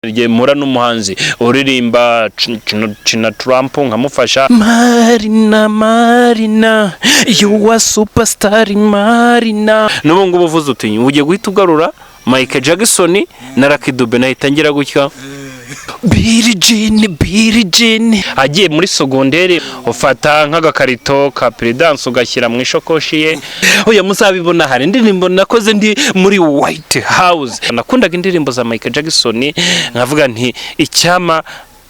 Igihe mpura n'umuhanzi uririmba China Trump nkamufasha. Marina, Marina, you are superstar, Marina. N'ubu ngubu uvuze uti ugiye guhita ugarura Michael Jackson na Lucky Dube, nahita ngira gutya: Billie Jean, Billie Jean. Agiye muri sogondere, ufata nk'agakarito ka Prudence ugashyira mu ishakoshi ye. Oya, muzabibona, hari indirimbo nakoze ndi muri White House. Nakundaga indirimbo za Michael Jackson, nkavuga nti icyama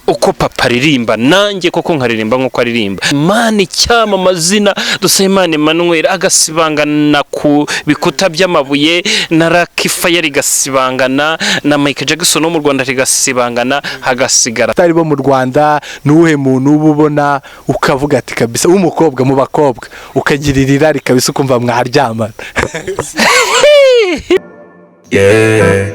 uko papa aririmba nanjye koko nkaririmba nk'uko aririmba. Mana, icyama amazina Dusabimana Emmanuel agasibangana ku bikuta by'amabuye, na Lucky Fire rigasibangana, na Michael Jackson wo mu Rwanda rigasibangana, hagasigara Atari bo mu Rwanda, ni uwuhe muntu uba ubona ukavuga ati kabisa w'umukobwa, mu bakobwa ukagirira irari kabisa, ukumva mwaryamana? Yeah,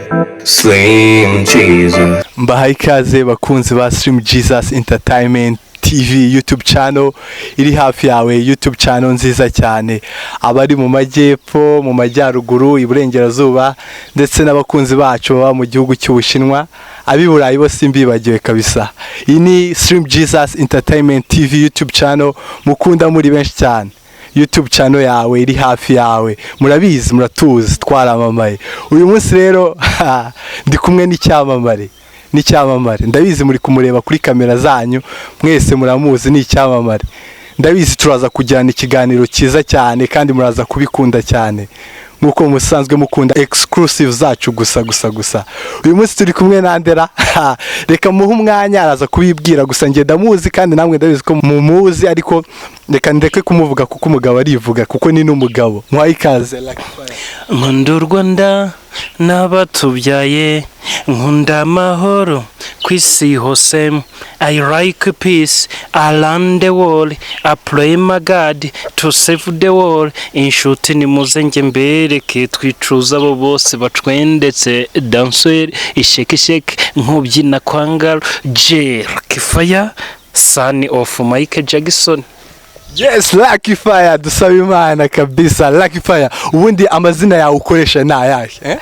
Slim Jesus. Mbahaye ikaze, bakunzi ba Slim Jesus Entertainment TV, YouTube channel iri hafi yawe, YouTube channel nziza cyane. Abari mu majyepfo, mu majyaruguru, iburengerazuba, ndetse n'abakunzi bacu baba mu gihugu cy'Ubushinwa, ab'i Burayi bose mbibagiwe kabisa. Iyi ni Slim Jesus Entertainment TV YouTube channel mukunda muri benshi cyane, YouTube channel yawe iri hafi yawe. Murabizi, muratuzi, twaramamaye. Uyu munsi rero ndi kumwe n'icyamamare, n'icyamamare. Ndabizi muri kumureba kuri kamera zanyu, mwese muramuzi, ni icyamamare. Ndabizi turaza kugirana ikiganiro cyiza cyane kandi muraza kubikunda cyane nk'uko musanzwe mukunda exclusive zacu gusa gusa gusa. Uyu munsi turi kumwe na Ndera. Reka muhe umwanya, araza kubibwira. Gusa njye ndamuzi kandi namwe ndabizi ko mumuzi, ariko reka ndeke kumuvuga kuko umugabo arivuga, kuko ni n'umugabo. Muhaye ikaze, Lucky Fire. Nkunda u Rwanda n'abatubyaye, nkunda amahoro ku isi hose. I like peace around the world. I pray my God to save the world. Inshuti nimuze njye mbereke, twicuza abo bose bacwendetse. Danseri isheke isheke nkubyina kwangaro J Lucky Fire, son of Michael Jackson. Yes, Lucky Fire, dusaba Imana kabisa. Lucky Fire, ubundi amazina yawe ukoresha ni ayahe, eh?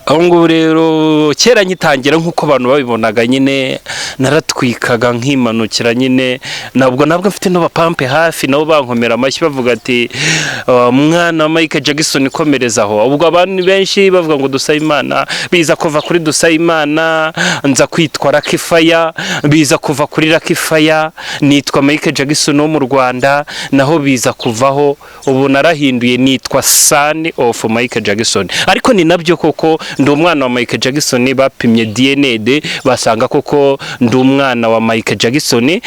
Aho ngubu rero, kera ngitangira, nk'uko abantu babibonaga nyine, naratwikaga nkimanukira nyine. Ntabwo mfite n'abapampe hafi, nabo bankomera amashyi bavuga ati "Mwana wa Michael Jackson, komereza aho." Ubwo abantu benshi bavuga ngo Dusabimana, biza kuva kuri Dusabimana nza kwitwa Lucky Fire, biza kuva kuri Lucky Fire nitwa Michael Jackson wo mu Rwanda, naho biza kuvaho ubu narahinduye nitwa son of Michael Jackson. Ariko ni nabyo koko, ndi umwana wa Michael Jackson. Bapimye DNA de basanga koko ndi umwana wa Michael Jackson.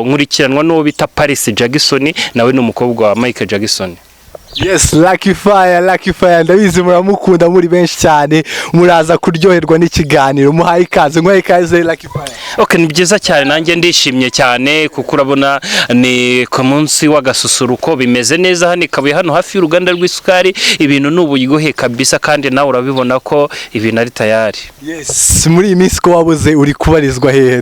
Nkurikiranwa n'uwo bita Paris Jackson, nawe ni umukobwa wa Michael Jackson. Yes, Lucky Fire, Lucky Fire, ndabizi muramukunda muri benshi cyane, muraza kuryoherwa n'ikiganiro. Muhaye ikaze, muhaye ikaze, Lucky Fire. Okay, ni byiza cyane, nanjye ndishimye cyane kuko urabona ni ku munsi w'agasusuruko, bimeze neza hano i Kabuye, hano hafi y'uruganda rw'isukari. Ibintu ni uburyohe kabisa, kandi nawe urabibona ko ibintu ari tayari. Yes, muri iyi minsi ko wabuze, uri kubarizwa hehe,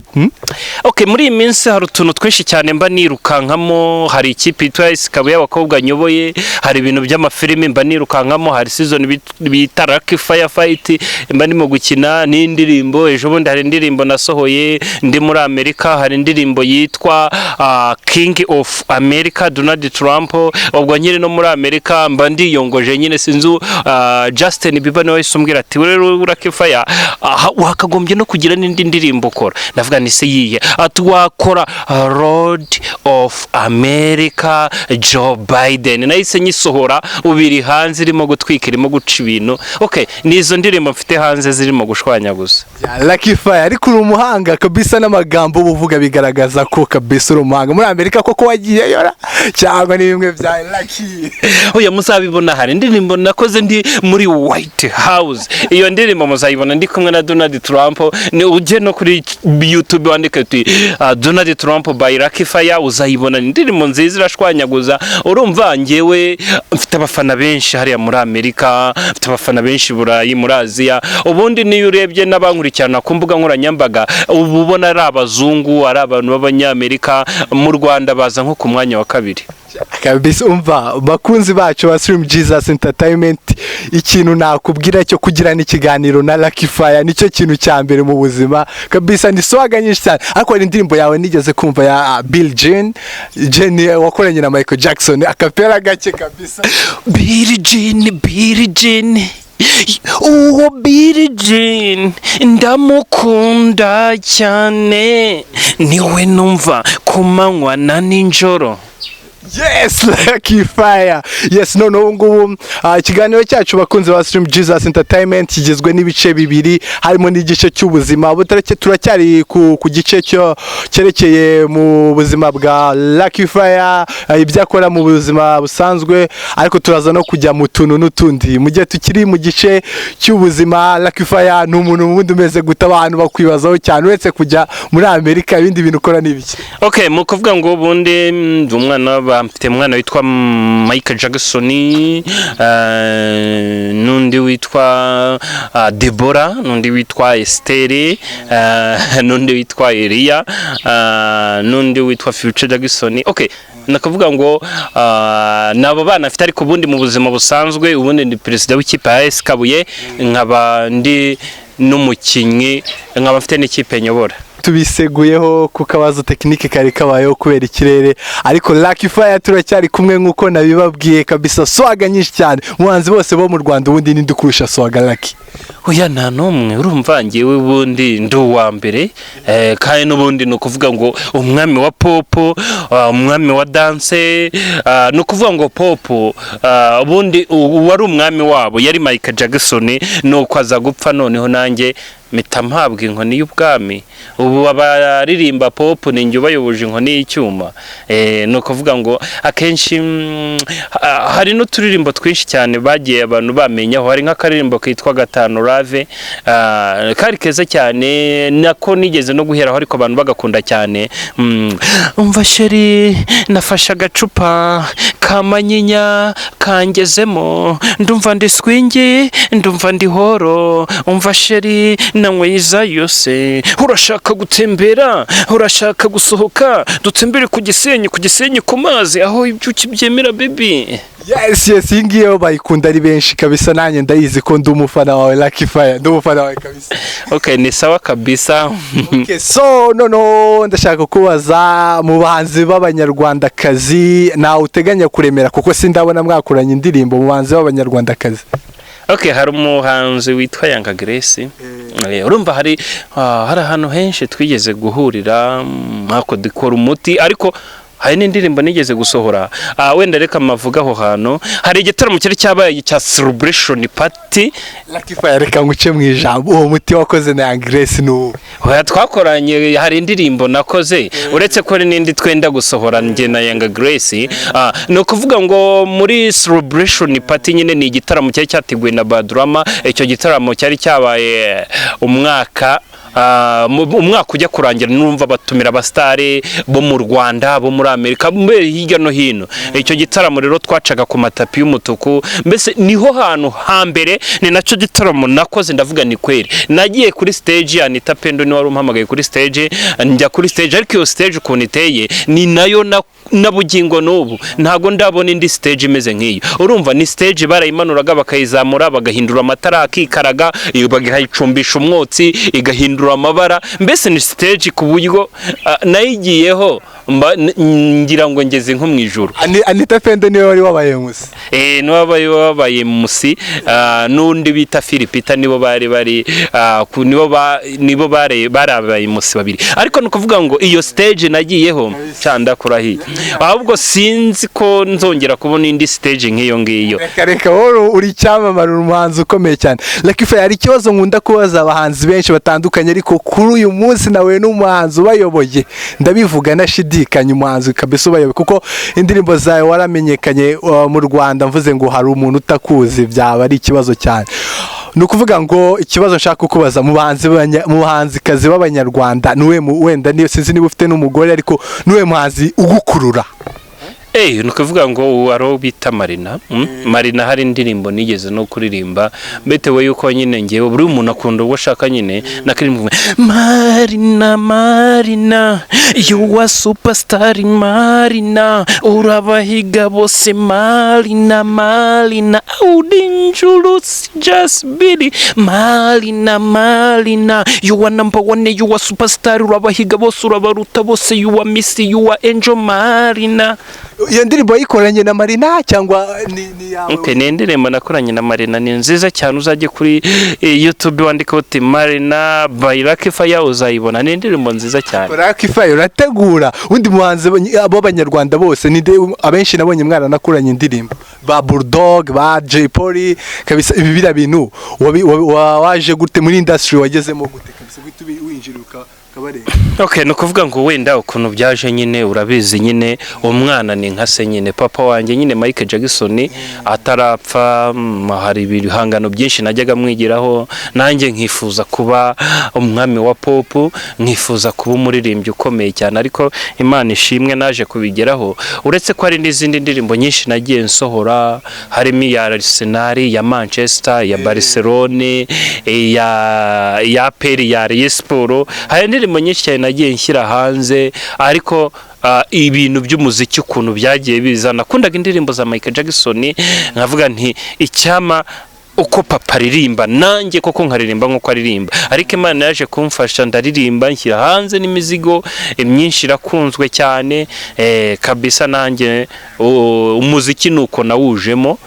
Okay, muri iyi minsi hari utuntu twinshi cyane mba nirukankamo. Hari ikipe yitwa AS Kabuye y'abakobwa nyoboye, hari ibintu by'amafilimi mba nirukankamo, hari season bita Lucky Fire Fight mba ndimo gukina, n'indirimbo. Ejo bundi hari indirimbo nasohoye ndi muri Amerika, hari indirimbo yitwa King of America Donald Trump. Ubwo nkiri no muri Amerika mba ndiyongoje nyine, sinzi, Justin Bieber niwe wahise umbwira ati rero Lucky Fire, wakagombye no kugira n'indi ndirimbo ukora. Ndavuga ni se yihe? Ati wakora Lord of America Joe Biden. Nahise nyisohora, ubu iri hanze, irimo gutwika, irimo guca ibintu. Okay, ni izo ndirimbo mfite hanze zirimo gushwanyaguza. Ya, Lucky Fire, ariko uri umuhanga kabisa, n'amagambo uba uvuga bigaragaza ko kabisa uri umuhanga. Muri Amerika koko wagiyeyo ra? Cyangwa ni bimwe bya Lucky? Oya, muzabibona, hari indirimbo nakoze ndi muri White House. Iyo ndirimbo muzayibona ndi kumwe na Donald Trump. Ni ujye no kuri YouTube wandike uti Donald Trump by Lucky Fire, uzayibona. Ni indirimbo nziza, irashwanyaguza. Urumva njyewe mfite abafana benshi hariya muri Amerika, mfite abafana benshi i Burayi, muri Aziya. Ubundi niyo urebye n'abankurikirana ku mbuga nkoranyambaga ubu Uba ubona ari abazungu, ari abantu b'Abanyamerika. Mu Rwanda baza nko ku mwanya wa kabiri. Kabisa. Umva, bakunzi bacu ba Slim Jesus Entertainment, ikintu nakubwira cyo kugirana ikiganiro na Lucky Fire nicyo kintu cya mbere mu buzima kabisa. Ni swagger nyinshi cyane. Ariko hari indirimbo yawe nigeze kumva ya Bill Jean Jean wakoranye na Michael Jackson, akapera gake kabisa. Billie Jean, Billie Jean, uwo Billie Jean ndamukunda cyane, niwe numva ku manywa na nijoro. Yes, Lucky Fire. Yes, none ubu ngubu ikiganiro cyacu, bakunzi ba Stream Jesus Entertainment, kigizwe n'ibice bibiri, harimo n'igice cy'ubuzima. Ubu turacyari ku gice cyo cyerekeye mu buzima bwa Lucky Fire, ibyo akora mu buzima busanzwe, ariko turaza no kujya mu tuntu n'utundi. Mu gihe tukiri mu gice cy'ubuzima, Lucky Fire ni umuntu ubundi umeze gute? Abantu bakwibazaho cyane. Uretse kujya muri Amerika, ibindi bintu ukora ni ibiki? Okay, mu kuvuga ngo ubundi ndi umwana, mfite umwana witwa Michael Jackson, n'undi witwa Deborah, n'undi witwa Esther, n'undi witwa Elia, n'undi witwa Future Jackson. Okay, nakavuga ngo nabo bana afite. Ariko ubundi mu buzima busanzwe, ubundi ndi perezida w'ikipe ya AS Kabuye, nkaba ndi n'umukinnyi, nkaba mfite n'ikipe nyobora. Tubiseguyeho ku kabazo technique kari kabayeho kubera ikirere, ariko Lucky Fire turacyari kumwe nk'uko nabibabwiye kabisa. Swagger nyinshi cyane. Mu bahanzi bose bo mu Rwanda, ubundi ninde ukurusha swagger, Lucky? Oya, nta n'umwe. Urumva, ngewe ubundi ndi uwa mbere, kandi n'ubundi ni ukuvuga ngo umwami wa pop, umwami wa dance, ni ukuvuga ngo pop, ubundi uwari umwami wabo yari Michael Jackson, nuko aza gupfa, noneho nanjye mpita mpabwa inkoni y'ubwami. Ubu abaririmba pop ni njye ubayoboje inkoni y'icyuma. Ni ukuvuga ngo akenshi hari n'uturirimbo twinshi cyane bagiye abantu bamenyaho. Hari nk'akaririmbo kitwa Gatanu Rave, kari keza cyane, nako nigeze no guheraho, ariko abantu bagakunda cyane. Umva chérie, nafashe agacupa ka manyinya kangezemo, ndumva ndi swingi, ndumva ndi horo. Umva chérie, nanyweye iza yose. Urashaka gutembera? Urashaka gusohoka? Dutembere ku Gisenyi, ku Gisenyi ku mazi, aho ibyuki byemera, baby. Yes, iyi ngiyi yo bayikunda ari benshi kabisa. Nanjye ndayizi ko ndi umufana wawe, Lucky Fire, ndi umufana wawe kabisa. Okay, ni sawa kabisa. Okay, so noneho ndashaka kubaza, mu bahanzi b'Abanyarwandakazi nawe uteganya kuremera, kuko sindabona mwakoranye indirimbo, mu bahanzi b'Abanyarwandakazi? Okay, hari umuhanzi witwa Yanga Grace. Urumva hari ahantu henshi twigeze guhurira, ntako dukora umuti, ariko hari n'indirimbo nigeze gusohora. Wenda reka mavuga aho hantu hari igitaramo cyari cyabaye cya celebration party. Lucky Fire, reka nguce mu ijambo. Uwo muti wakoze na Young Grace ni uwo? Oya, twakoranye, hari indirimbo nakoze, uretse ko hari n'indi twenda gusohora njye na Young Grace. Ni ukuvuga ngo muri celebration party nyine ni igitaramo cyari cyateguwe na Badrama. Icyo gitaramo cyari cyabaye umwaka ujya kurangira. Numva batumira abasitari bo mu Rwanda, bo muri Amerika, mbere hirya no hino. Icyo gitaramo rero twacaga ku matapi y'umutuku, mbese niho hantu hambere, ni nacyo gitaramo nakoze. Ndavuga ni kweri, nagiye kuri stage, Anita Pendo niwe wari umpamagaye kuri stage, njya kuri stage. Ariko iyo stage ukuntu iteye ni nayo na bugingo n'ubu ntago ndabona indi stage imeze nk'iyo. Urumva ni stage barayimanuraga bakayizamura, bagahindura amatara akikaraga, iyo bagayicumbisha umwotsi igahindura amabara. Mbese ni stage ku buryo nayigiyeho ngira ngo ngeze nko mu ijuru. Anita Pendo niwe wari wabaye musi? Eh, niwe wabaye musi, n'undi bita Philipita, nibo bari nibo bari abaye musi babiri. Ariko ni ukuvuga ngo iyo stage nagiyeho cyanda kurahiye, ahubwo sinzi ko nzongera kubona indi stage nk'iyo ngiyo. Reka reka, wowe uri icyamamare, uri umuhanzi ukomeye cyane. Lucky Fire, hari ikibazo nkunda kubaza abahanzi benshi batandukanye, ariko kuri uyu munsi nawe n'umuhanzi ubayoboye, ndabivuga nashidikanya, umuhanzi kabisa ubayoboye, kuko indirimbo zawe waramenyekanye mu Rwanda. Mvuze ngo hari umuntu utakuzi byaba ari ikibazo cyane. Ni ukuvuga ngo ikibazo nshaka kukubaza, mu bahanzikazi b'Abanyarwanda, niwe wenda niyo sinzi niba ufite n'umugore, ariko niwe muhanzi ugukurura? Ni ukuvuga ngo hari uwo bita Marina. Marina, hari indirimbo nigeze no kuririmba bitewe yuko nyine ngewe buri muntu akunda uwo ashaka nyine, nakaririmba "Marina, Marina, you are superstar, Marina, urabahiga bose, Marina, Marina, dangerous, just be Marina, Marina, you are number one, you are superstar, urabahiga bose, urabaruta bose, you are miss, you are angel, Marina." Iyo ndirimbo wayikoranye na Marina cyangwa ni yawe? Okay, ni indirimbo nakoranye na Marina, ni nziza cyane. Uzajye kuri YouTube wandika uti "Marina by Lucky Fire", uzayibona, ni indirimbo nziza cyane. Lucky Fire, urategura undi muhanzi b'Abanyarwanda bose ni abenshi nabonye mwaranakuranye indirimbo, ba Bulldog, ba Jay Polly kabisa. Ibi biriya bintu waje gute muri industry? Wagezemo gute kabisa, guhita winjira ukabarenga? Okay, ni ukuvuga ngo wenda ukuntu byaje nyine, urabizi nyine, umwana ni nka se nyine. Papa wanjye nyine Michael Jackson atarapfa, hari ibihangano byinshi najyaga mwigiraho, nanjye nkifuza kuba umwami wa pop, nkifuza kuba umuririmbyi ukomeye cyane. Ariko Imana ishimwe, naje kubigeraho, uretse ko hari n'izindi ndirimbo nyinshi nagiye nsohora, harimo iya Arsenal, iya Manchester, iya Barcelone, iya APR, ya Rayon Sport. Hari indirimbo nyinshi cyane nagiye nshyira hanze. Ariko ibintu by'umuziki ukuntu byagiye biza, nakundaga indirimbo za Michael Jackson, nkavuga nti icyama uko papa aririmba nanjye koko nkaririmba nk'uko aririmba. Ariko Imana yaje kumfasha, ndaririmba, nshyira hanze n'imizigo myinshi, irakunzwe cyane kabisa. Nanjye umuziki ni uko nawujemo.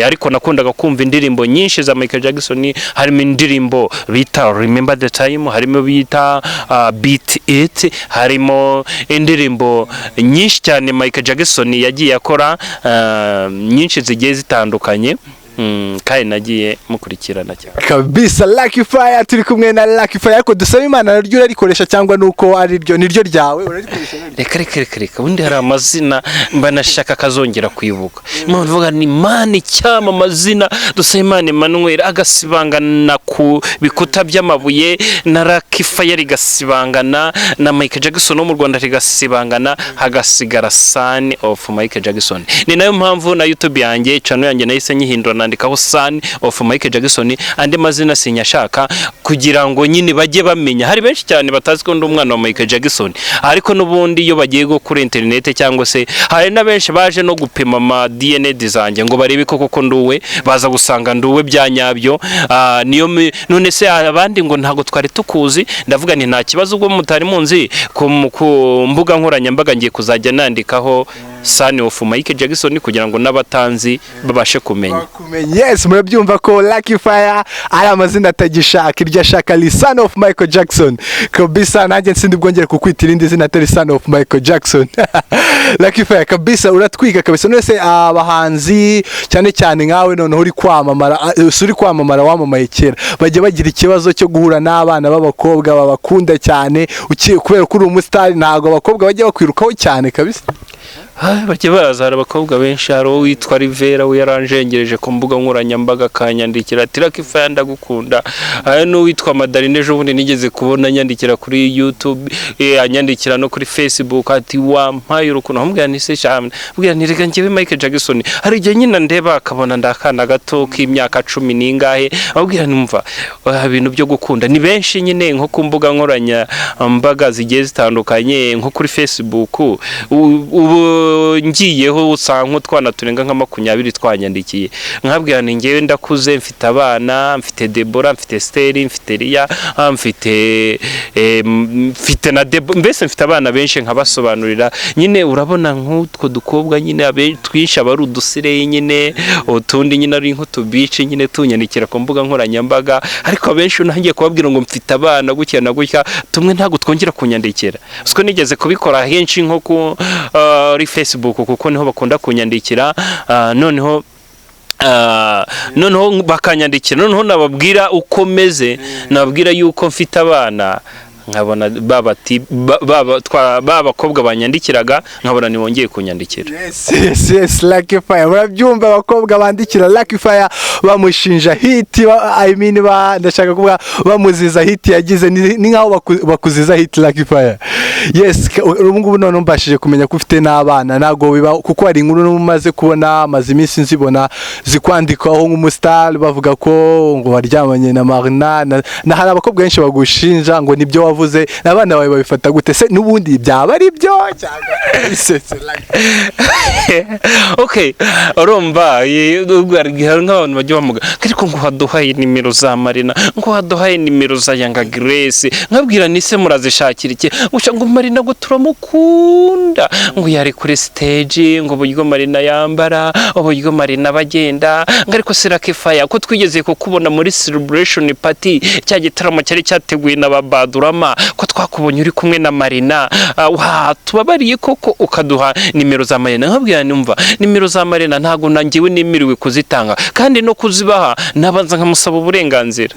Ariko nakundaga kumva indirimbo nyinshi za Michael Jackson, harimo indirimbo bita "Remember the Time", harimo bita "Beat It", harimo indirimbo nyinshi cyane Michael Jackson yagiye akora, nyinshi zigiye zitandukanye. Kandi nagiye mukurikirana cyane. Kabisa, Lucky Fire, turi kumwe na Lucky Fire. Ariko dusaba Imana naryo urarikoresha cyangwa nuko ari ryo niryo ryawe, urarikoresha naryo? Reka, reka, reka, reka. Ubundi hari amazina mba nashaka akazongera kwibuka. Impamvu mvuga ni Imana icyama amazina Dusabimana Emmanuel agasibangana ku bikuta by'amabuye, na Lucky Fire rigasibangana, na Michael Jackson wo mu Rwanda rigasibangana, hagasigara Son of Michael Jackson. Ni nayo mpamvu na YouTube yanjye, channel yanjye, nahise nyihindura, nandikaho Son of Michael Jackson. Andi mazina sinyashaka, kugira ngo nyine bajye bamenya. Hari benshi cyane batazi ko ndi umwana wa Michael Jackson, ariko n'ubundi iyo bagiye go kuri interineti, cyangwa se hari na benshi baje no gupima ama DNA zanjye ngo barebe ko koko nduwe, baza gusanga nduwe bya nyabyo. Niyo none se abandi ngo ntabwo twari tukuzi? Ndavuga nti nta kibazo, ubwo mutari munzi ku mbuga nkoranyambaga, ngiye kuzajya nandikaho Son of Michael Jackson kugira ngo n'abatanzi babashe kumenya. Bakumenye. Yes, murabyumva ko Lucky Fire ari amazina atagishaka, iryo ashaka ni Son of Michael Jackson kabisa. Nanjye nsindi bwongere kukwita irindi zina atari Son of Michael Jackson. Lucky Fire kabisa, uratwika kabisa. None se abahanzi, cyane cyane nkawe noneho uri kwamamara, si uri kwamamara, wamamaye kera, bajya bagira ikibazo cyo guhura n'abana b'abakobwa babakunda cyane? Kubera ko uri umusitari, ntabwo abakobwa bajya bakwirukaho cyane kabisa? Bajya baza, hari abakobwa benshi. Hari uwo witwa Rivera, we yaranjengereje ku mbuga nkoranyambaga, akanyandikira ati "Lucky Fire, ndagukunda." Hari n'uwitwa Madarine, ejo bundi nigeze kubona anyandikira kuri YouTube, anyandikira no kuri Facebook ati "Wampaye urukundo." Amubwira nti se cyane, mbwira nti reka njyewe Michael Jackson. Hari igihe nyine ndeba akabona ndakana gato k'imyaka 10 n'ingahe. Amubwira numva ibintu byo gukunda ni benshi nyine, nko ku mbuga nkoranyambaga zigiye zitandukanye, nko kuri Facebook ubu ngiyeho usanga nk'utwana turenga nka 20 twanyandikiye. Nkabwira ni ngewe ndakuze, mfite abana, mfite Debora, mfite Steri, mfite Riya, mfite na Debo, mbese mfite abana benshi. Nkabasobanurira nyine, urabona nk'utwo dukobwa nyine twinshi aba ari udusireye nyine, utundi nyine ari nk'utubici nyine tunyandikira ku mbuga nkoranyambaga. Ariko abenshi ntangiye kubabwira ngo mfite abana gutya na gutya, tumwe ntabwo twongera kunyandikira. Siko nigeze kubikora henshi nko kuri Facebook, kuko niho bakunda kunyandikira. Noneho bakanyandikira, noneho nababwira uko meze, nababwira yuko mfite abana, nkabona ba bakobwa banyandikiraga, nkabona ntibongeye kunyandikira. Yes, Lucky Fire, murabyumva, abakobwa bandikira Lucky Fire bamushinja hit, I mean, ndashaka kuvuga bamuziza hit yagize, ni nkaho bakuziza hit, Lucky Fire. Yes, ubu ngubu none mbashije kumenya ko ufite n'abana. Ntabwo biba, kuko hari inkuru n'umaze kubona, maze iminsi nzibona zikwandikwaho nk'umustar, bavuga ko ngo waryamanye na Marina na hari abakobwa benshi bagushinja ngo nibyo wavuze. N'abana bawe babifata gute se? N'ubundi byaba ari byo cyangwa bisetse like? Okay, urumva ubwo hari nk'abantu bajya bamuga, ariko ngo waduhaye nimero za Marina, ngo waduhaye nimero za Yanga Grace. Nkabwira nise murazishakira iki? Gusa ngo Marina ngo turamukunda, ngo yari kuri stage, ngo uburyo Marina yambara, uburyo Marina bagenda, ngo ariko se Lucky Fire, ko twigeze kukubona muri celebration party, cya gitaramo cyari cyateguwe na ba Badurama, ko twakubonye uri kumwe na Marina, wa tubabariye koko ukaduha nimero za Marina? Nkabwira numva nimero za Marina ntabwo nangewe nemerewe kuzitanga, kandi no kuzibaha nabanza nkamusaba uburenganzira.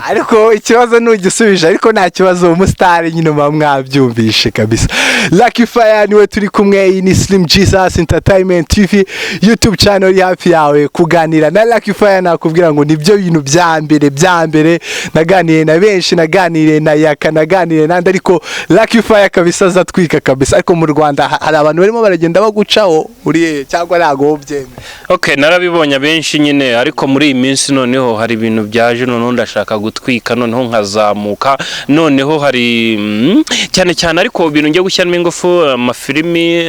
Ariko ikibazo ntugisubije, ariko nta kibazo, umusitari nyine muba mwabyumvishe kabisa. Lucky Fire niwe turi kumwe. Iyi ni Slim Jesus Entertainment TV, YouTube channel iri hafi yawe. Kuganira na Lucky Fire, nakubwira ngo nibyo bintu bya mbere bya mbere. Naganiye na benshi, naganiriye na Yaka, naganiriye nandi, ariko Lucky Fire kabisa azatwika kabisa. Ariko mu Rwanda hari abantu barimo baragenda bagucaho uri, cyangwa ntabwo wowe ubyemera? Okay, narabibonye abenshi nyine, ariko muri iyi minsi noneho hari ibintu byaje, noneho ndashaka gutwika, noneho nkazamuka. Noneho hari cyane cyane, ariko ibintu ngiye gushyiramo ingufu, amafilimi,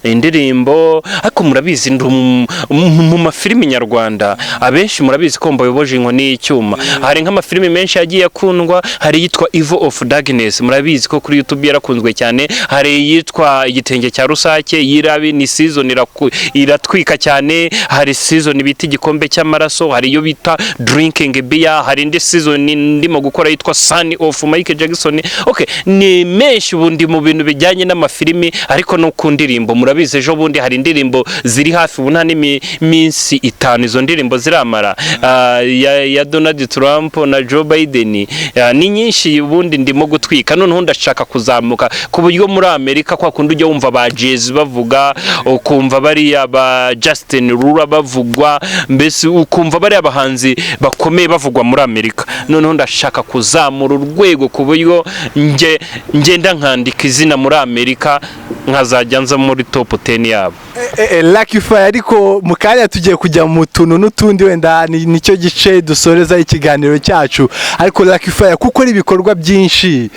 indirimbo. Ariko murabizi ndi mu mafilimi nyarwanda, abenshi murabizi ko mbayoboje inkoni y'icyuma. Hari nk'amafilimi menshi yagiye akundwa. Hari iyitwa Evil of Darkness, murabizi ko kuri YouTube yarakunzwe cyane. Hari iyitwa Igitenge cya Rusake, yirabi ni season iratwika cyane. Hari season bita Igikombe cy'Amaraso, hari iyo bita Drinking Beer, hari indi season ndimo gukora yitwa Son of Michael Jackson. Okay, ni menshi. Ubundi mu bintu bijyanye n'amafilimi, ariko no ku ndirimbo, murabizi ejo bundi hari indirimbo ziri hafi, ubu nta n'iminsi 5 izo ndirimbo ziramara, ya Donald Trump na Joe Biden. Ni nyinshi. Ubundi ndimo gutwika, noneho ndashaka kuzamuka ku buryo muri Amerika kwa kundi ujya wumva ba Jay-Z bavuga, ukumva bariya ba Justin Rura bavugwa, mbese ukumva bariya bahanzi bakomeye bavugwa muri Amerika. Noneho ndashaka kuzamura urwego ku buryo nge ngenda nkandika izina muri Amerika, nkazajya nza muri top 10 yabo. Lucky Fire, ariko mu kanya tugiye kujya mu tuntu n'utundi, wenda nicyo gice dusoreza ikiganiro cyacu. Ariko Lucky Fire, kuko ari ibikorwa byinshi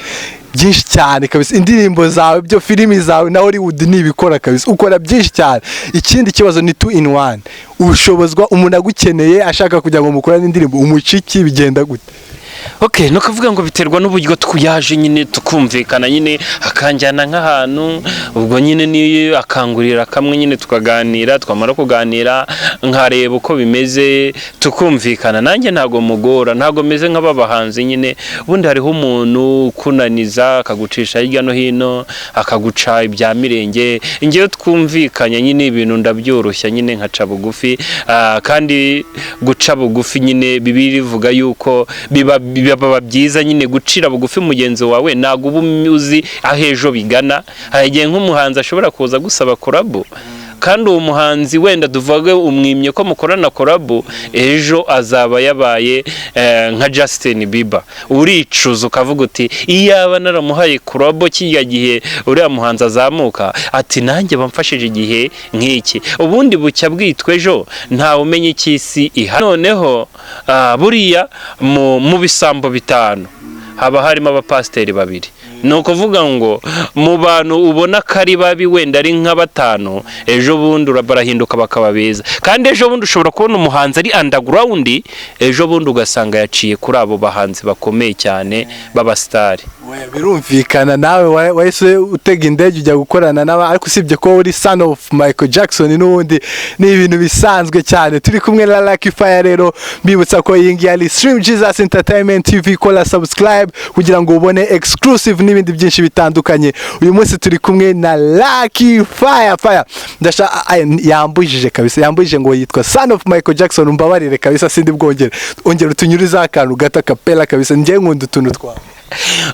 byinshi cyane kabisa, indirimbo zawe byo, filimi zawe na Hollywood nibikora kabisa, ukora byinshi cyane. Ikindi kibazo ni two in one, ubushobozwa umuntu agukeneye ashaka kugira ngo mukorane indirimbo, umuciki bigenda gute? Okay, ni ukuvuga ngo biterwa n'uburyo twiyaje nyine, tukumvikana nyine, akanjyana nk'ahantu, ubwo nyine niyo akangurira kamwe nyine, tukaganira, twamara kuganira nkareba uko bimeze, tukumvikana. Nanjye ntabwo mugora, ntabwo meze nk'aba bahanzi nyine. Ubundi hariho umuntu ukunaniza, akagucisha hirya no hino, akaguca ibya mirenge. Ngewe twumvikanye nyine, ibintu ndabyoroshya nyine, nkaca bugufi. Kandi guca bugufi nyine, Bibiliya ivuga yuko biba byiza nyine gucira bugufi mugenzi wawe. Ntabwo uba uzi aho ejo bigana. Hari igihe nk'umuhanzi ashobora kuza gusaba collabo, kandi uwo muhanzi wenda tuvuge umwimye ko mukorana collabo, ejo azaba yabaye nka Justin Bieber. Uricuza ukavuga uti iyaba naramuhaye collabo kijya gihe uriya muhanzi azamuka, ati nanjye bamfashije igihe nk'iki. Ubundi bucya bwitwa ejo, ntawe umenya icyo isi iha. Noneho buriya mu bisambo bitanu haba harimo abapasiteri babiri. Ni ukuvuga ngo mu bantu ubona ko ari babi, wenda ari nka batanu, ejo bundi barahinduka bakaba beza. Kandi ejo bundi ushobora kubona umuhanzi ari underground, ejo bundi ugasanga yaciye kuri abo bahanzi bakomeye cyane b'abasitari. Oya, birumvikana, nawe wahise utega indege ujya gukorana n'aba, ariko usibye ko uri son of Michael Jackson, n'ubundi ni ibintu bisanzwe cyane. Turi kumwe na Lucky Fire. Rero mbibutsa ko iyi ngiyi ari Stream Jesus Entertainment TV. Kora subscribe kugira ngo ubone exclusive n'ibindi byinshi bitandukanye. Uyu munsi turi kumwe na Lucky Fire. Fire ndasha yambujije kabisa, yambujije ngo yitwa son of Michael Jackson. Umbabarire kabisa, sindi bwongere. Ongera utunyurizeho akantu gato kapela kabisa, njye nkunda utuntu twawe.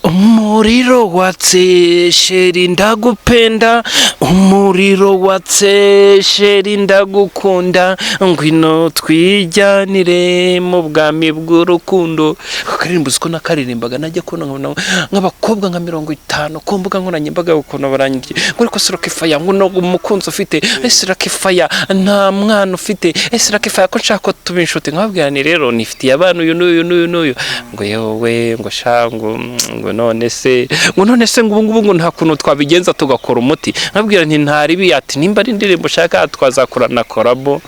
Umuriro watse, chérie, ndagupenda. Umuriro watse, chérie, ndagukunda. Ngwino twijyanire mu bwami bw'urukundo. Ako karirimbo uzi ko nakaririmbaga, najya kubona nkabona nk'abakobwa nka 50 ku mbuga nkoranyambaga, ukuntu barangiye ngo: "Ariko se Lucky Fire, ngo no umukunzi ufite? Ese Lucky Fire, nta mwana ufite? Ese Lucky Fire, ko nshaka ko tuba inshuti?" Nkababwira ni rero nifitiye abana uyu n'uyu n'uyu n'uyu. Ngo: "Yewe," ngo: "sha," ngo "none se," ngo "none se," ngo "ubu ngubu," ngo "nta kuntu twabigenza tugakora umuti?" Nkabwira nti: "Ntaribi." Ati: "Nimba ari indirimbo ushaka, twazakorana collabo."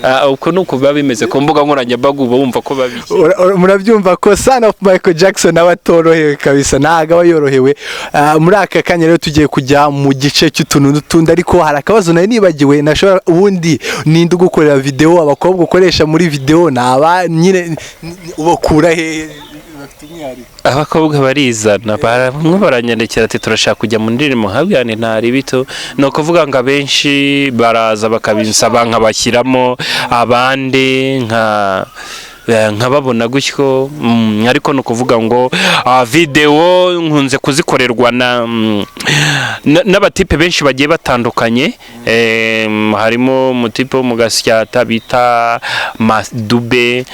Ah, uko ni uko biba bimeze ku mbuga nkoranyambaga, uba wumva ko babizi. Murabyumva ko son of Michael Jackson nawe atorohewe kabisa, ntabwo aba yorohewe. Muri aka kanya rero tugiye kujya mu gice cy'utuntu n'utundi, ariko hari akabazo nari nibagiwe nashobora. Ubundi ninde ugukorera video? Abakobwa ukoresha muri video ni aba nyine ubakura hehe bafite umwihariko? Abakobwa barizana, bamwe baranyandikira ati: "Turashaka kujya mu ndirimbo." Nkabwira nti: "Ntari bito." Ni ukuvuga ngo abenshi baraza bakabinsaba nkabashyiramo, abandi nkababona gutyo, ariko ni ukuvuga ngo video nkunze kuzikorerwa n'abatipe benshi bagiye batandukanye. Harimo umutipe wo mu Gasyata bita Madube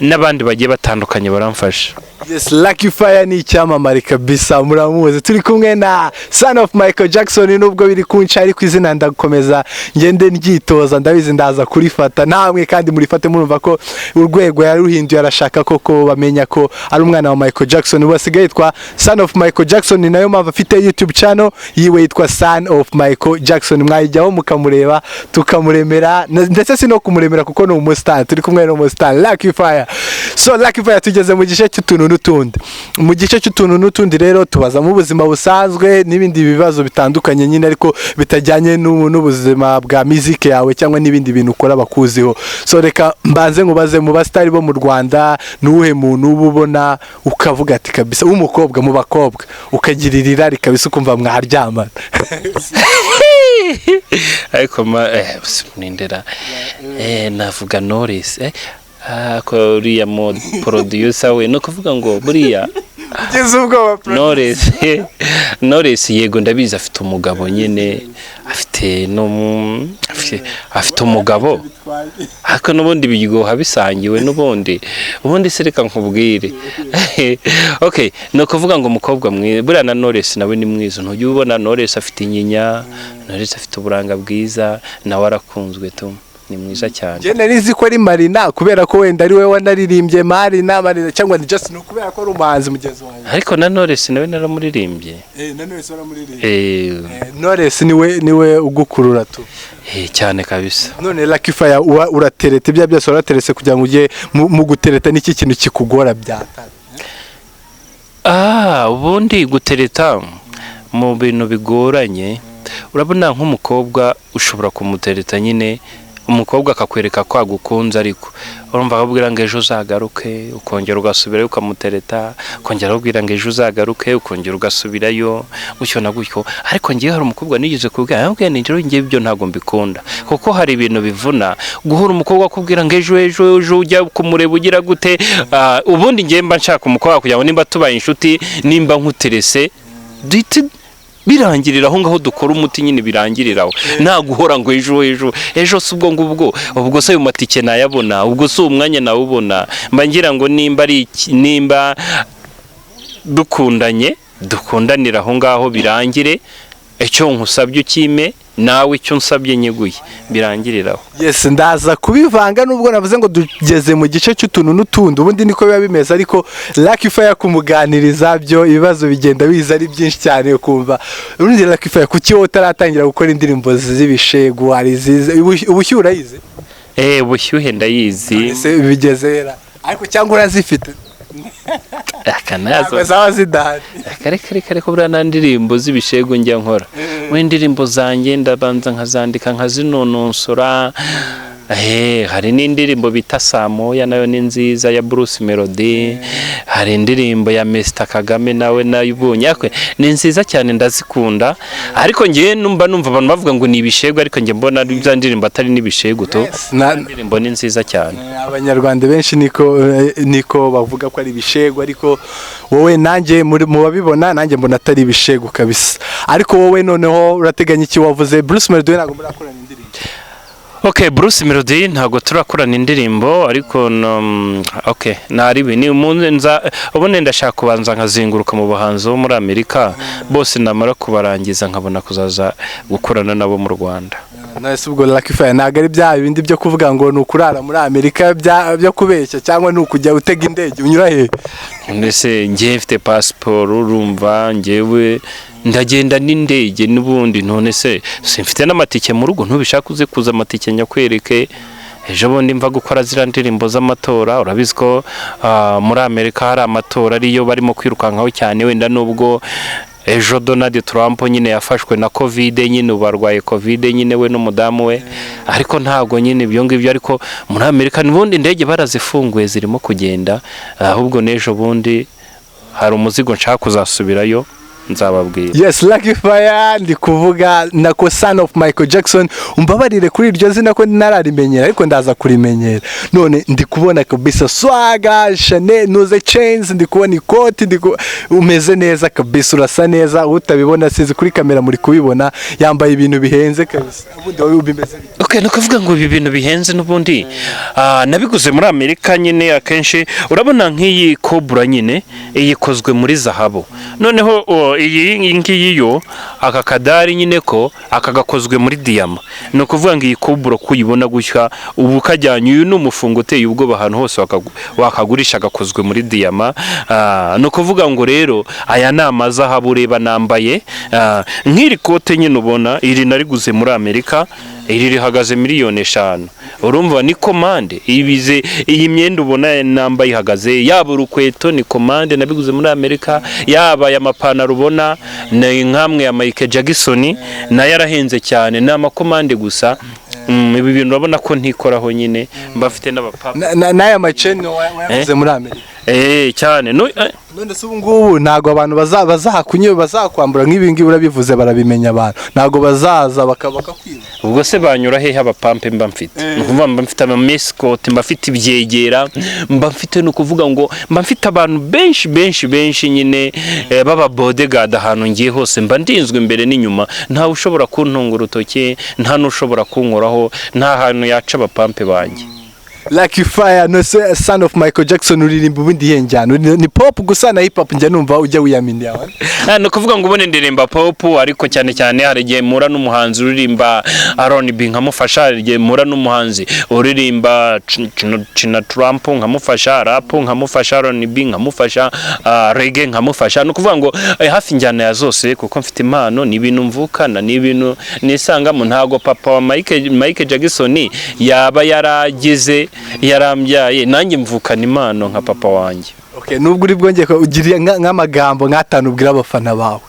n'abandi bagiye batandukanye baramfasha. Yes, Lucky Fire ni icyamamare kabisa, muramuzi. Turi kumwe na son of Michael Jackson. Nubwo biri kunca, ariko izina ndakomeza ngende ndyitoza, ndabizi ndaza kurifata namwe kandi murifate. Murumva ko urwego yaruhinduye, arashaka koko bamenya ko ari umwana wa Michael Jackson. Ubu asigaye yitwa son of Michael Jackson, ni nayo mpamvu afite YouTube channel yiwe yitwa Son of Michael Jackson. Mwayijyaho mukamureba, tukamuremera, ndetse si no kumuremera kuko ni umustar. Turi kumwe n'umustar Lucky Fire. So Lucky Fire, tugeze mu gice cy'utuntu n'utundi. Mu gice cy'utuntu n'utundi rero tubazamo ubuzima busanzwe n'ibindi bibazo bitandukanye nyine, ariko bitajyanye n'ubuzima bwa muziki yawe cyangwa n'ibindi bintu ukora bakuziho. So reka mbanze nkubaze: mu basitari bo mu Rwanda, ni uwuhe muntu uba ubona ukavuga ati kabisa w'umukobwa, mu bakobwa ukagirira irari kabisa, ukumva mwaryamana? Ariko ma nindera, navuga Knowless, ko uriya mo producer we, ni ukuvuga ngo buriya Ugeze ubwoba? Knowless, yego, ndabizi afite umugabo nyine, afite no afite umugabo, ariko n'ubundi biryoha bisangiwe n'ubundi. Ubundi se reka nkubwire, okay, ni ukuvuga ngo umukobwa mwiza, buriya na Knowless nawe ni mwiza. Ntujya ubona Knowless afite inyinya, Knowless afite uburanga bwiza, nawe arakunzwe tu, ni mwiza cyane. Njye nari nzi ko ari Marina, kubera ko wenda ari we wanaririmbye Marina, Marina, cyangwa ni just ni ukubera ko ari umuhanzi mugenzi wanjye. Ariko na Knowless nawe naramuririmbye. Na Knowless waramuririmbye? Eh. Knowless niwe ugukurura tu? Cyane kabisa. None Lucky Fire, uba uratereta, ibya byose warateretse, kugira ngo ujye mu gutereta n'iki kintu kikugora byatari? Ubundi gutereta mu bintu bigoranye, urabona nk'umukobwa ushobora kumutereta nyine, umukobwa akakwereka ko agukunze, ariko urumva akakubwira ngo ejo uzagaruke, ukongera ugasubirayo ukamutereta, ukongera akakubwira ngo ejo uzagaruke, ukongera ugasubirayo, gutyo na gutyo. Ariko ngewe hari umukobwa nigeze kubwira, yambwiye ni njyewe ngewe ibyo ntabwo mbikunda, kuko hari ibintu bivuna guhora umukobwa akubwira ngo ejo, ejo, ejo, ujya kumureba ugira gute. Ubundi ngewe mba nshaka umukobwa kugira ngo nimba tubaye inshuti, nimba nkuterese, duhite birangirira aho ngaho, dukora umuti nyine birangirira aho, nta guhora ngo ejo, ejo, ejo. Si ubwo ngubwo, ubwo se ayo matike nayabona? Ubwo si umwanya nawubona? Mba ngira ngo nimba ari nimba dukundanye, dukundanire aho ngaho birangire. Icyo nkusabye ukime, nawe icyo unsabye nyiguye, birangirira aho. Yes, ndaza kubivanga nubwo navuze ngo tugeze mu gice cy'utuntu n'utundi, ubundi niko biba bimeze, ariko Lucky Fire kumuganiriza byo ibibazo bigenda biza ari byinshi cyane ukumva. Ubundi Lucky Fire, kuki wowe utaratangira gukora indirimbo z'ibishegu? Hari izize ubushyuhe, urayizi? Ubushyuhe ndayizi. Ese bigeze hera ariko, cyangwa urazifite? Akanazo. Ntabwo zaba zidahari. Kare kare kare, ko buriya nta ndirimbo z'ibishegu njya nkora. Muri indirimbo zanjye ndabanza nkazandika, nkazinonosora. Hari n'indirimbo bita Samoya, nayo ni nziza, ya Bruce Melody. Hari indirimbo ya Mr Kagame, nawe nayibonye. Ariko ni nziza cyane, ndazikunda. Ariko ngewe numva abantu bavuga ngo ni ibishegu, ariko njye mbona bya ndirimbo atari n'ibishegu tu. Indirimbo ni nziza cyane. Abanyarwanda benshi niko bavuga ko ari ibishegu, ariko wowe nanjye mu babibona, nanjye mbona atari ibishegu kabisa. Ariko wowe noneho urateganya iki? Wavuze Bruce Melody, ntabwo murakorana indirimbo? Okay, Bruce Melody ntabwo turakorana indirimbo, ariko okay, naribi ni umunsi nza ubundi ndashaka kubanza nkazenguruka mu bahanzi bo muri Amerika bose, namara kubarangiza nkabona kuzaza gukorana nabo mu Rwanda. None ubwo Lucky Fire, ntabwo ari bya bindi byo kuvuga ngo ni ukurara muri Amerika byo kubeshya, cyangwa ni ukujya utega indege, unyura he? Mbese njyewe mfite pasiporo, urumva njyewe ndagenda n'indege n'ubundi. None se simfite n'amatike mu rugo? Ntubishaka uze kuza amatike nyakwereke. Ejo bundi mva gukora ziriya ndirimbo z'amatora. Urabizi ko muri Amerika hari amatora, ariyo barimo kwirukankaho cyane. Wenda nubwo ejo Donald Trump nyine yafashwe na COVID nyine, ubu arwaye COVID nyine, we n'umudamu we, ariko ntabwo nyine ibyo ngibyo. Ariko muri Amerika n'ubundi indege barazifunguye, zirimo kugenda. Ahubwo n'ejo bundi hari umuzigo nshaka kuzasubirayo, nzababwira. Yes, Lucky Fire, ndi kuvuga nako son of Michael Jackson. Umbabarire kuri iryo zina ko nararimenyera, ariko ndaza kurimenyera. None ndi kubona kabisa swaga, Chanel, nuze chains, ndi kubona ikoti, umeze neza kabisa, urasa neza. Utabibona sizi kuri kamera muri kubibona, yambaye ibintu bihenze kabisa. Ubundi wowe bimeze bite? Okay, ni ukuvuga ngo ibi bintu bihenze n'ubundi nabiguze muri Amerika nyine. Akenshi urabona nk'iyi Cobra nyine, iyi ikozwe muri zahabu. Noneho iyi ngiyi yo, aka kadari nyine ko aka gakozwe muri diyama. Ni ukuvuga ngo iyi Cobra ko uyibona gutya, ubu ukajyanye, uyu ni umufungo uteye ubwoba, ahantu hose wakagurisha, gakozwe muri diyama. Ni ukuvuga ngo rero aya ni amazahabu ureba nambaye. Nk'iri kote nyine ubona, iri nariguze muri Amerika, iri rihagaze miliyoni 5. Urumva ni komande ibize. Iyi myenda ubona nambaye ihagaze, yaba urukweto ni komande, nabiguze muri Amerika, yaba aya mapantaro ubona ni nkamwe ya Michael Jackson, nayo arahenze cyane, ni amakomande gusa. Ibi bintu urabona ko ntikoraho nyine, mba mfite n'abapapa. N'aya maceni wayaguze muri Amerika? Eh, cyane no. None se ubu ngubu ntabwo abantu bazahakunye, bazakwambura nk'ibi ngibi urabivuze, barabimenya, abantu ntabwo bazaza bakakwiba? Ubwo se banyura hehe abapampe mba mfite? Ni ukuvuga mba mfite amamesikoti, mba mfite ibyegera, mba mfite, ni ukuvuga ngo mba mfite abantu benshi benshi benshi nyine, baba bodyguard. Ahantu ngiye hose mba ndinzwe imbere n'inyuma, ntawe ushobora kuntunga urutoki, nta n'ushobora kunkoraho, nta hantu yaca abapampe banjye. Lucky Fire, no se son of Michael Jackson, uririmba ubundi iyihe njyana? Ni pop gusa na hip hop njya numva ujya wiyaminiya? Ni ukuvuga ngo ubundi ndirimba pop, ariko cyane cyane hari igihe mpura n'umuhanzi uririmba R&B nkamufasha, hari igihe mpura n'umuhanzi uririmba China Trump nkamufasha, rap nkamufasha, R&B nkamufasha, reggae nkamufasha. Ni ukuvuga ngo hafi injyana ya zose, kuko mfite impano, ni ibintu mvukana, ni ibintu nisangamo. Ntago papa wa Michael Jackson yaba yaragize yarambyaye, nanjye mvukana impano nka papa wanjye. Okay, nubwo uri bwongeye ugira nk'amagambo nk'atanu ubwira abafana bawe.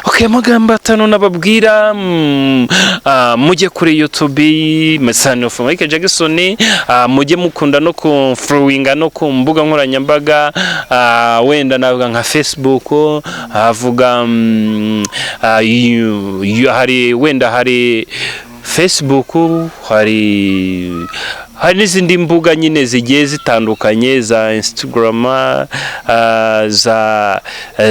Okay, amagambo atanu nababwira: mujye kuri YouTube Son of Michael Jackson, mujye mukunda no ku followinga no ku mbuga nkoranyambaga, wenda navuga nka Facebook, havuga hari wenda hari Facebook, hari n'izindi mbuga nyine zigiye zitandukanye za Instagram,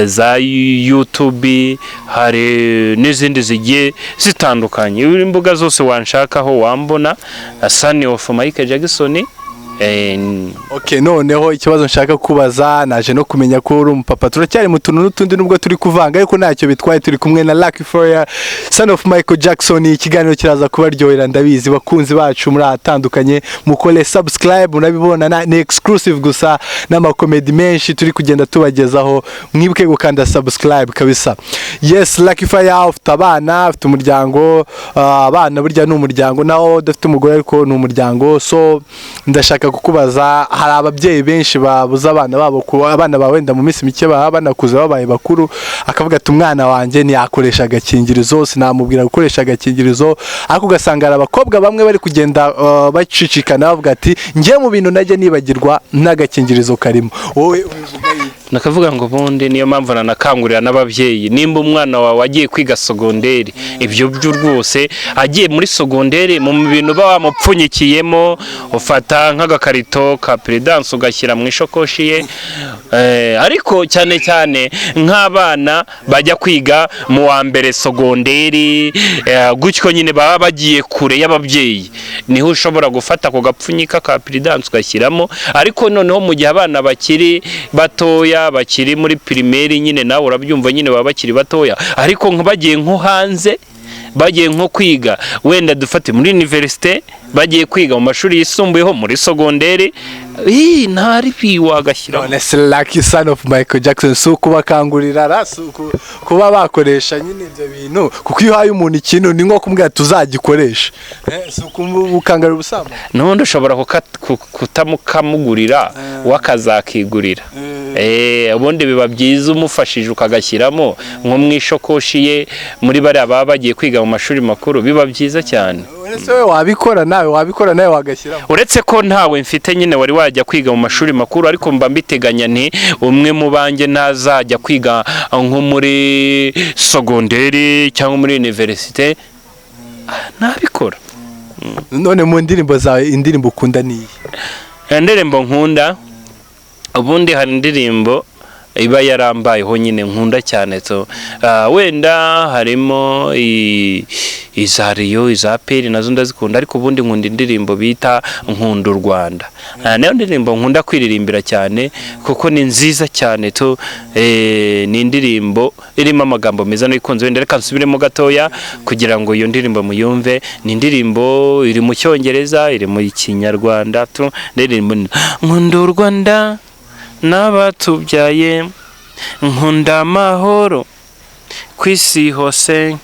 za YouTube, hari n'izindi zigiye zitandukanye. Imbuga zose wanshakaho wambona, Son of Michael Jackson. Okay, noneho ikibazo nshaka kubaza, naje no kumenya ko uri umupapa. Turacyari mu tuntu n'utundi nubwo turi kuvanga, ariko ntacyo bitwaye. Turi kumwe na Lucky Fire, son of Michael Jackson. Ikiganiro kiraza kubaryohera, ndabizi. Bakunzi bacu muri ahatandukanye, mukore subscribe. Murabibona ni exclusive gusa n'amakomedi menshi turi kugenda tubagezaho. Mwibuke gukanda subscribe kabisa. Yes, Lucky Fire, ufite abana, ufite umuryango. Abana burya ni umuryango, naho udafite umugore ariko ni umuryango. So ndashaka kukubaza, hari ababyeyi benshi babuza abana babo, kuba abana bawe wenda mu minsi mike baba banakuze, babaye bakuru, akavuga ati: "Umwana wanjye ntiyakoresha agakingirizo, sinamubwira gukoresha agakingirizo." Ariko ugasanga hari abakobwa bamwe bari kugenda bacicikana, bavuga ati: "Njye mu bintu najya nibagirwa n'agakingirizo karimo." Wowe ubivuga iki? Nakavuga ngo ubundi niyo mpamvu nanakangurira n'ababyeyi, nimba umwana wawe agiye kwiga sogonderi, ibyo byo rwose, agiye muri sogonderi, mu bintu uba wamupfunyikiyemo, ufata nk'agakarito ka Prudence ugashyira mu ishakoshi ye. Ariko cyane cyane nk'abana bajya kwiga mu wa mbere sogonderi, gutyo nyine baba bagiye kure y'ababyeyi, niho ushobora gufata ako gapfunyika ka Prudence ugashyiramo. Ariko noneho mu gihe abana bakiri batoya, bakiri muri primaire nyine, nawe urabyumva nyine, baba bakiri batoya, ariko nka bagiye nko hanze, bagiye nko kwiga wenda dufate muri université, bagiye kwiga mu mashuri yisumbuyeho, muri sogonderi, nta ribi wagashyiramo. None se Lucky, son of Michael Jackson, si ukubakangurira ra, si kuba bakoresha nyine ibyo bintu? Kuko iyo uhaye umuntu ikintu ni nko kumubwira tuzagikoresha. Si ukumukangurira ubusambanyi? N'ubundi ushobora kutamukamugurira, we akazakigurira. Ubundi biba byiza umufashije ukagashyiramo nko mu ishakoshi ye, muri bariya baba bagiye kwiga mu mashuri makuru, biba byiza cyane. Ese we wabikora? Nawe wabikora? Nawe wagashyiramo? Uretse ko ntawe mfite nyine wari wajya kwiga mu mashuri makuru, ariko mba mbiteganya nti umwe mu banjye ntazajya kwiga nko muri sogonderi cyangwa muri université, nabikora. None mu ndirimbo zawe, indirimbo ukunda ni iyi? Indirimbo nkunda, ubundi hari indirimbo iba yarambayeho nyine nkunda cyane. So wenda harimo iza Rayon, iza APR nazo ndazikunda, ariko ubundi nkunda indirimbo bita "Nkunda u Rwanda". Niyo ndirimbo nkunda kwiririmbira cyane kuko ni nziza cyane tu. Ni indirimbo irimo amagambo meza n'ikunze. Wenda reka nsubiremo gatoya kugira ngo iyo ndirimbo muyumve. Ni indirimbo iri mu Cyongereza, iri mu Kinyarwanda tu. Indirimbo ni: "Nkunda u Rwanda n'abatubyaye, nkunda amahoro ku isi hose.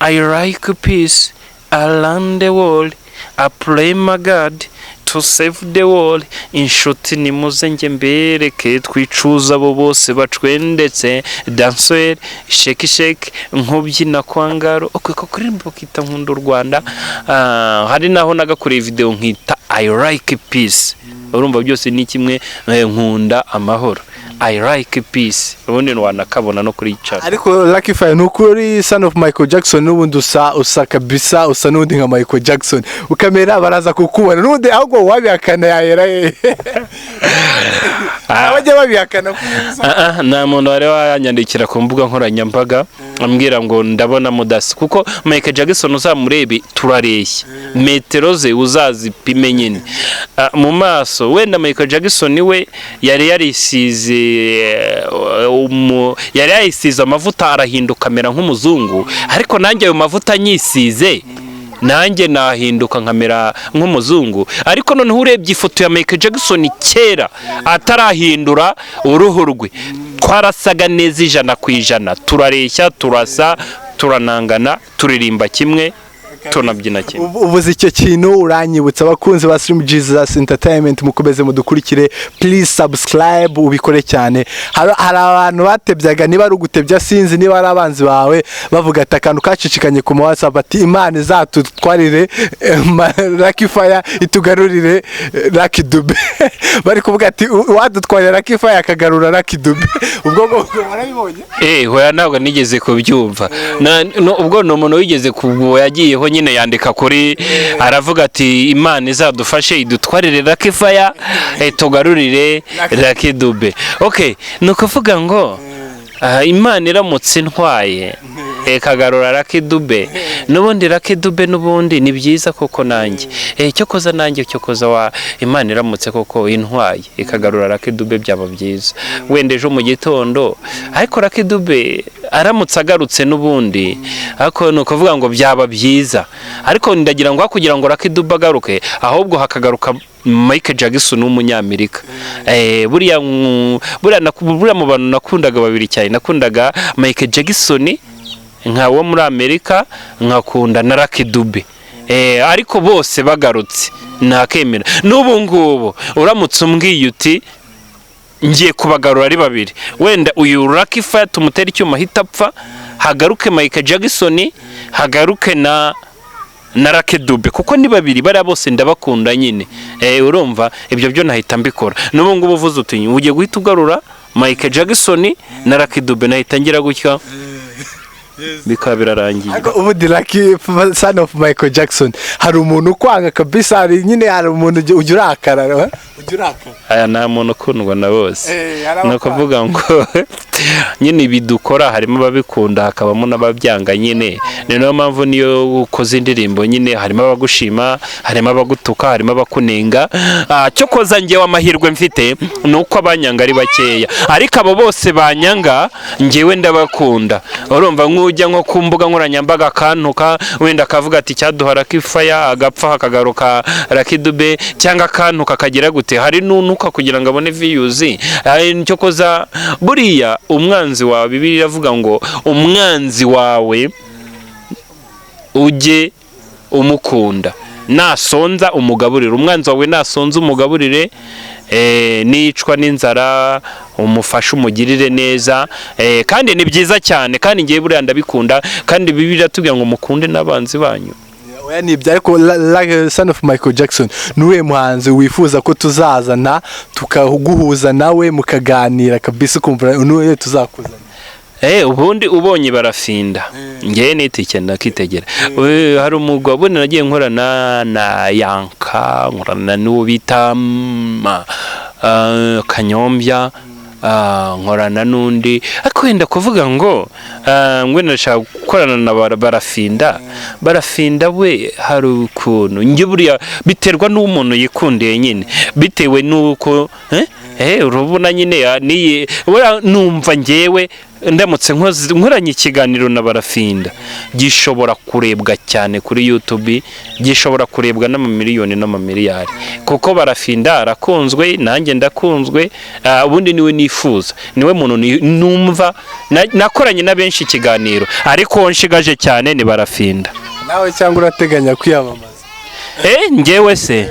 I like peace around the world. I pray my God to save the world. Inshuti nimuze njye mbereke, twicuza abo bose bacwendetse. Danseur shake shake, nkubyina kwa ngaro." Okay, ko kuririmba bakita "Nkunda u Rwanda". Hari naho nagakoreye video nkita "I like peace". Urumva byose ni kimwe, nkunda amahoro, I like peace. Ubundi wanakabona no kuri channel. Ariko Lucky Fire, ni ukuri, son of Michael Jackson, n'ubundi usa kabisa, usa n'undi nka Michael Jackson. Ukamera baraza kukubona n'ubundi, ahubwo wabihakana yahera he? Abajya babihakana ko Ah, ah, nta muntu wari wanyandikira ku mbuga nkoranyambaga ambwira ngo ndabona mudasa, kuko Michael Jackson uzamurebe turareshya, metero ze uzazipime nyine. Mu maso wenda Michael Jackson we yari yarisize yari yarisize amavuta arahinduka amera nk'umuzungu, ariko nanjye ayo mavuta nyisize nanjye nahinduka nkamera nk'umuzungu. Ariko noneho urebye ifoto ya Michael Jackson kera atarahindura uruhu rwe, twarasaga neza 100%. Turareshya, turasa, turanangana, turirimba kimwe, tunabyina kimwe. Ubuze icyo kintu uranyibutsa. Abakunzi ba Slim Jesus Entertainment, mukomeze mudukurikire. Please subscribe, ubikore cyane. Hari abantu batebyaga, niba ari ugutebya sinzi, niba ari abanzi bawe, bavuga ati akantu kacicikanye ku ma WhatsApp, ati: "Imana izatutwarire Lucky Fire, itugarurire Lucky Dube." Bari kuvuga ati: "Uwadutwarira Lucky Fire akagarura Lucky Dube." Ubwo ngubwo warabibonye? Hoya, ntabwo nigeze kubyumva. No, ubwo ni umuntu wigeze kubwo yagiyeho nyine yandika kuri, aravuga ati: "Imana izadufashe idutwarire Lucky Fire, tugarurire Lucky Dube." Okay, ni ukuvuga ngo Imana iramutse intwaye ikagarura Lucky Dube, n'ubundi Lucky Dube n'ubundi ni byiza, koko nanjye cyokoza, nanjye cyokoza wa Imana iramutse koko intwaye ikagarura Lucky Dube byaba byiza, wenda ejo mu gitondo. Ariko Lucky Dube aramutse agarutse n'ubundi, ariko ni ukuvuga ngo byaba byiza. Ariko ndagira ngo aho kugira ngo Lucky Dube agaruke, ahubwo hakagaruka Michael Jackson w'umunyamerika. Buriya mu bantu nakundaga babiri cyane, nakundaga Michael Jackson nka wo muri Amerika, nkakunda na Lucky Dube. Ariko bose bagarutse nakemera. N'ubu ngubu uramutse umbwiye uti ngiye kubagarura ari babiri, wenda uyu Lucky Fire tumutera icyuma ahita apfa, hagaruke Michael Jackson, hagaruke na Lucky Dube, kuko ni babiri bariya bose ndabakunda nyine. Urumva ibyo byo nahita mbikora. N'ubu ngubu uvuze uti ugiye guhita ugarura Michael Jackson na Lucky Dube, nahita ngira gutya bikaba birarangiye. Ariko ubundi Lucky, son of Michael Jackson, hari umuntu ukwanga kabisa? Hari nyine, hari umuntu ujya urakara, eh? Ujya urakara? Aya, nta muntu ukundwa na bose. Hari Ni ukuvuga ngo nyine ibi dukora harimo ababikunda, hakabamo n'ababyanga nyine. Ni nayo mpamvu niyo ukoze indirimbo nyine harimo abagushima, harimo abagutuka, harimo abakunenga. Cyokoza njyewe amahirwe mfite ni uko abanyanga ari bakeya, ariko abo bose banyanga njyewe ndabakunda. Urumva nk'ujya nko ku mbuga nkoranyambaga akantuka, wenda akavuga ati cyaduha Lucky Fire agapfa hakagaruka Lucky Dube, cyangwa akantuka akagira gute, hari n'unuka kugira ngo abone views. Cyokoza buriya umwanzi wawe, Bibiliya iravuga ngo umwanzi wawe ujye umukunda, nasonza umugaburire. Umwanzi wawe nasonza umugaburire, nicwa n'inzara umufashe, umugirire neza. Kandi ni byiza cyane, kandi ngiye buriya ndabikunda, kandi Bibiliya iratubwira ngo mukunde n'abanzi banyu. Oya, ni ibyo. Ariko son of Michael Jackson, ni uwuhe muhanzi wifuza ko tuzazana tukaguhuza nawe mukaganira kabisa, ukumva ni uwuhe tuzakuzana? Ubundi ubonye Barafinda, ngewe nitike ndakitegera. Hari umugabo ubundi nagiye nkorana na Yanka, nkorana n'uwo bita Kanyombya, nkorana n'undi, ariko wenda kuvuga ngo ngwe ndashaka gukorana na Barafinda. Barafinda we hari ukuntu njye buriya biterwa n'uwo umuntu yikundiye nyine, bitewe n'uko urabona nyine niyi buriya numva njyewe ndamutse nkoranye ikiganiro na Barafinda gishobora kurebwa cyane kuri YouTube, gishobora kurebwa n'amamiliyoni n'amamiliyari, kuko Barafinda arakunzwe, nanjye ndakunzwe. Ubundi niwe nifuza, niwe muntu numva nakoranye na benshi ikiganiro, ariko uwo nshigaje cyane ni Barafinda. Nawe cyangwa urateganya kwiyamamaza? Njyewe se,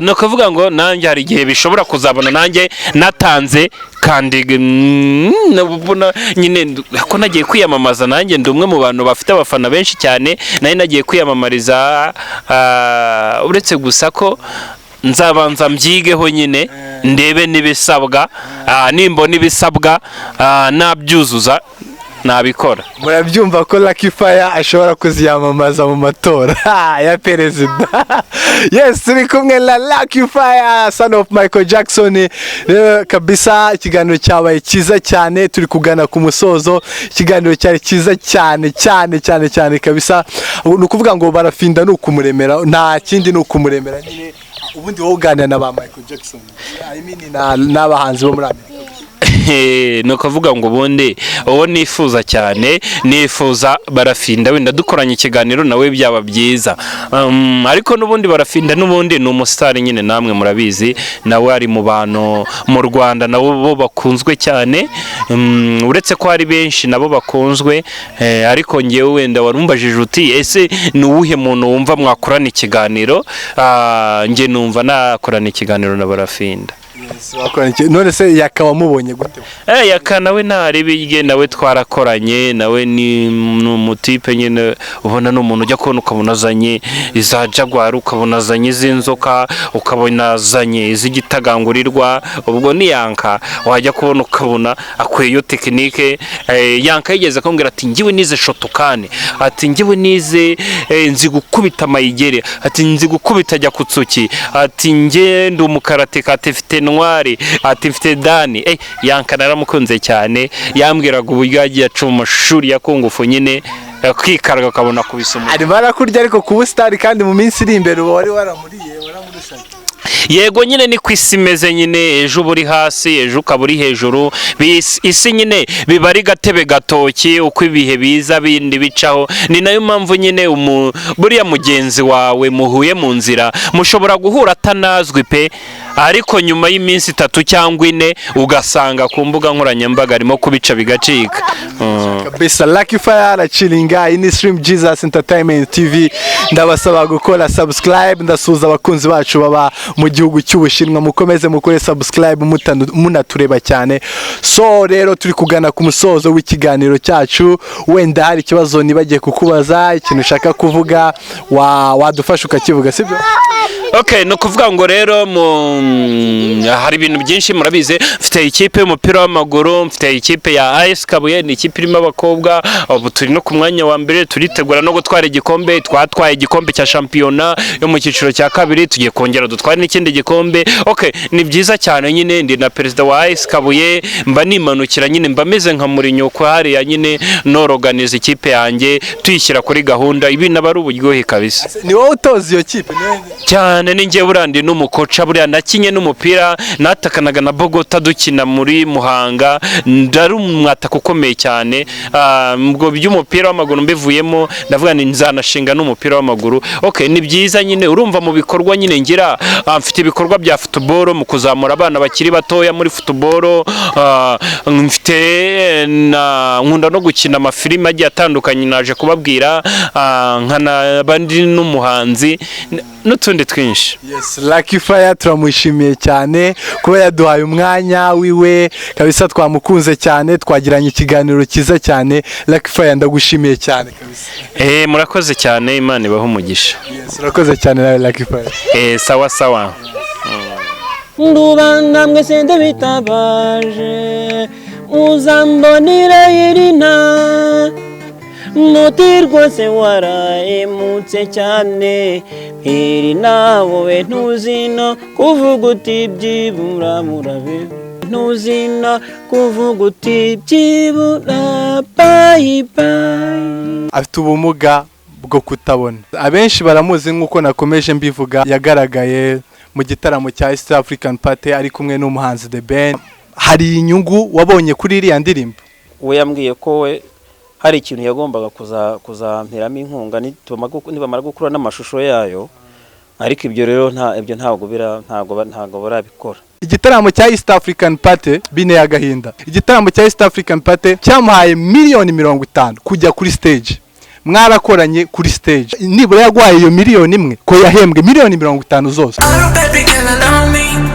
ni ukuvuga ngo nanjye hari igihe bishobora kuzabona nanjye natanze, kandi ubona nyine ko nagiye kwiyamamaza, nanjye ndi umwe mu bantu bafite abafana benshi cyane, nayo nagiye kwiyamamariza, uretse gusa ko nzabanza mbyigeho nyine, ndebe n'ibisabwa. Nimbona ibisabwa nabyuzuza, nabikora. Murabyumva ko Lucky Fire ashobora kuziyamamaza mu matora ya perezida. Yes, turi kumwe na Lucky Fire, son of Michael Jackson. Rero kabisa ikiganiro cyabaye cyiza cyane, turi kugana ku musozo. Ikiganiro cyari cyiza cyane cyane cyane cyane kabisa. Ni ukuvuga ngo Barafinda ni ukumuremera, nta kindi, ni ukumuremera nyine. Ubundi wowe uganira na ba Michael Jackson, I mean n'abahanzi bo muri Amerika? Ni ukuvuga ngo ubundi uwo nifuza cyane, nifuza Barafinda, wenda dukoranye ikiganiro nawe byaba byiza. Ariko n'ubundi Barafinda n'ubundi ni umusitari nyine, namwe murabizi, nawe ari mu bantu mu Rwanda nabo bo bakunzwe cyane. Uretse ko hari benshi nabo bakunzwe, ariko ngewe wenda warumbajije uti ese ni uwuhe muntu wumva mwakorana ikiganiro? Njye numva nakorana ikiganiro na Barafinda. Yes, wakorana none se Yaka wamubonye gute? Yaka nawe ntarebye, nawe twarakoranye, nawe ni umutipe nyine ubona ni umuntu ujya kubona ukabona azanye iza jaguar, ukabona azanye iz'inzoka, ukabona azanye iz'igitagangurirwa. Ubwo ni Yanka, wajya kubona ukabona akuye iyo technique. Yanka yigeze kumbwira ati ngiwe nize Shotokan, ati ngiwe nize, nzi gukubita mayigere, ati nzi gukubita jyakutsuki, ati nge ndi umukarateka, ati mfite ntwari, ati mfite dani. Yanka naramukunze cyane, yambwiraga uburyo yagiye aca mu mashuri ya kung fu nyine, akikaraga akabona kubisa umuntu. Arimo arakurya ariko ku busitani, kandi mu minsi iri imbere uba wari waramuriye, waramurushaga. Yego nyine, ni ku isi imeze nyine, ejo uba uri hasi, ejo ukaba uri hejuru. Isi nyine biba ari gatebe gatoki, uko ibihe biza bindi bicaho. Ni nayo mpamvu nyine buriya mugenzi wawe muhuye mu nzira, mushobora guhura atanazwi pe, ariko nyuma y'iminsi 3 cyangwa 4 ugasanga ku mbuga nkoranyambaga arimo kubica bigacika. Kabisa, Lucky Fire araciringa. Iyi ni Stream Jesus Entertainment TV, ndabasaba gukora subscribe. Ndasuhuza abakunzi bacu baba mu gihugu cy'Ubushinwa, mukomeze mukore subscribe, munatureba cyane. So rero turi kugana ku musozo w'ikiganiro cyacu. Wenda hari ikibazo nibagiye kukubaza, ikintu ushaka kuvuga, wadufasha ukakivuga, sibyo? Okay, ni ukuvuga ngo rero mu hari ibintu byinshi murabizi. Mfite ikipe y'umupira w'amaguru, mfite ikipe ya AS Kabuye, ni ikipe irimo abakobwa. Ubu turi no ku mwanya wa mbere, turitegura no gutwara igikombe. Twatwaye igikombe cya shampiyona yo mu cyiciro cya kabiri, tugiye kongera dutware n'ikindi gikombe. Okay, ni byiza cyane nyine. Ndi na perezida wa AS Kabuye, mba nimanukira nyine, mba meze nka Mourinho hariya nyine, noroganiza ikipe yanjye, tuyishyira kuri gahunda. Ibi naba ari uburyohe kabisa. Ni wowe utoza iyo kipe? Cyane, ni njye. Buriya ndi n'umukoca, buriya nakinye n'umupira, natakanaga na Bogota dukina muri Muhanga, ndari umwataka ukomeye cyane. Ubwo by'umupira w'amaguru mbivuyemo, ndavuga ni nzanashinga n'umupira w'amaguru. Okay, ni byiza nyine. Urumva mu bikorwa nyine ngira, mfite ibikorwa bya football mu kuzamura abana bakiri batoya muri football. Mfite na nkunda no gukina amafilime agiye atandukanye, naje kubabwira, nkanaba ndi n'umuhanzi n'utundi twinshi. Yes, Lucky Fire turamushimiye cyane kuba yaduhaye umwanya wiwe kabisa, twamukunze cyane, twagiranye ikiganiro cyiza cyane. Lucky Fire, ndagushimiye cyane kabisa. Murakoze cyane, Imana ibahe umugisha. Yes, urakoze cyane nawe, Lucky Fire. Sawa sawa. Rubanda mwese ndabitabaje, uzambonera irina muti rwose warahemutse cyane. Irina, wowe ntuzino kuvuga uti byibura murabe, ntuzino kuvuga uti byibura bye bye. Afite ubumuga bwo kutabona, abenshi baramuzi nk'uko nakomeje mbivuga. Yagaragaye mu gitaramo cya East African Party ari kumwe n'umuhanzi The Ben. Hari inyungu wabonye kuri iriya ndirimbo? We yambwiye ko we hari ikintu yagombaga kuzamperamo inkunga nibamara gukura n'amashusho yayo, ariko ibyo rero nta ibyo ntabwo bira ntabwo ba- ntabwo barabikora. Igitaramo cya East African Party binteye agahinda. Igitaramo cya East African Party cyamuhaye miliyoni 50 kujya kuri stage. Mwarakoranye kuri stage, nibura yaguhaye iyo miliyoni 1 ko yahembwe miliyoni 50 zose? Baby girl, allow me.